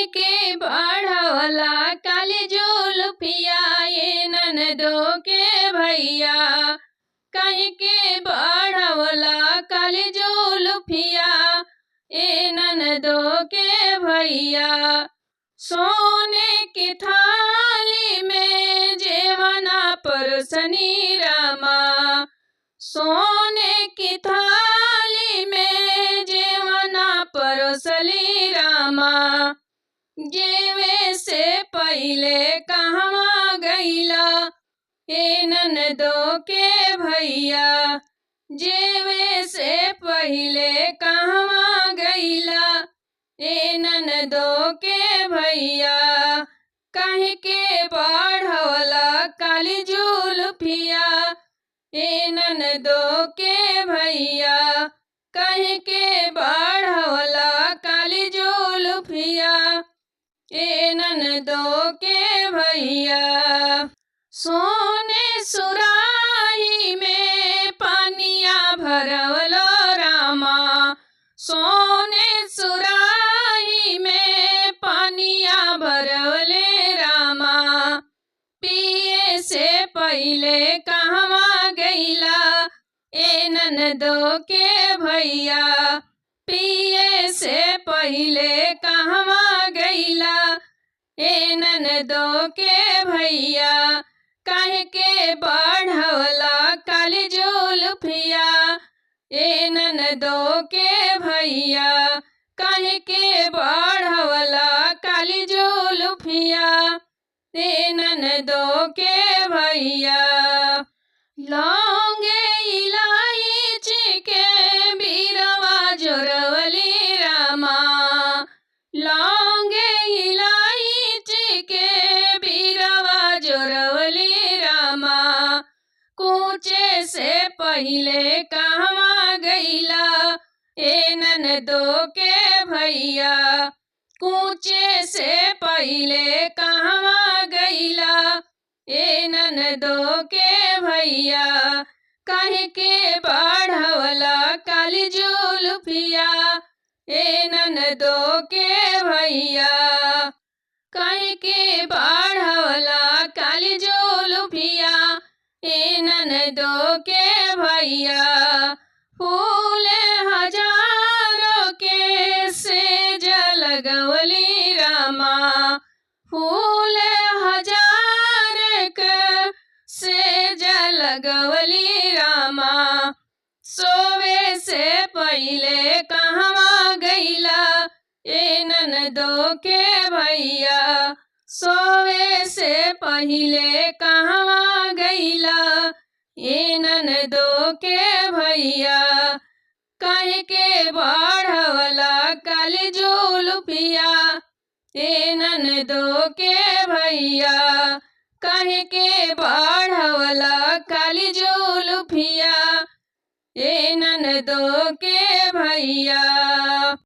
काहे के बढ़वला काली जुल्फिया ये ननदो के भैया। काहे के बढ़वला काली जुल्फिया ए ननदो के भैया। सोने की थाली में जेवना परसनी रामा। सोने की थाली में जेवना परोसली रामा। जेवे से पहिले कहवा गईला ए ननदो के भैया। जेवे से पहिले कहवा गईला ए ननदो के भैया। काहे के बढ़वला काली जुल्फिया ए ननदो के भैया। काहे के बढ़वला काली जुल्फिया ए ननदो के भैया। सोने सुराही में पानिया भरवलो रामा। सोने सुराही में पानिया भरवले रामा। पिए से पहिले कहवा गईला ए ननदो के भैया। पिए से पहिले कहवा गईला ए ननदो के भैया। काहे के बढ़वला काली जुल्फिया ए ननदो के भैया। काहे के बढ़वला काली जुल्फिया ए ननदो के भैया। लौंगे इलायची के बीरवा जोरवली रामा। लौंगे इलायची के बीरवा जोरवली रामा। कूचे से पहिले कहवा गईला ए ननदो के भैया। कूचे से पहिले कहवा गईला ए ननदो के भैया। काहे के बढ़वला काली जुल्फिया ए ननदो के भैया। काहे के बढ़वला काली जुल्फिया ए ननदो के भैया। फूल हजारों के सेज लगवली रामा। फूल हजार के सेज लगवली रामा। सोवे से पहिले कहवा गईला ए ननदो के भैया। सोवे से पहिले कहवा गईला ए ननदो के भैया। काहे के बढ़वला काली जुल्फिया ए ननदो के भैया। काहे के बढ़वला काली जुल्फिया ए ननदो के भैया।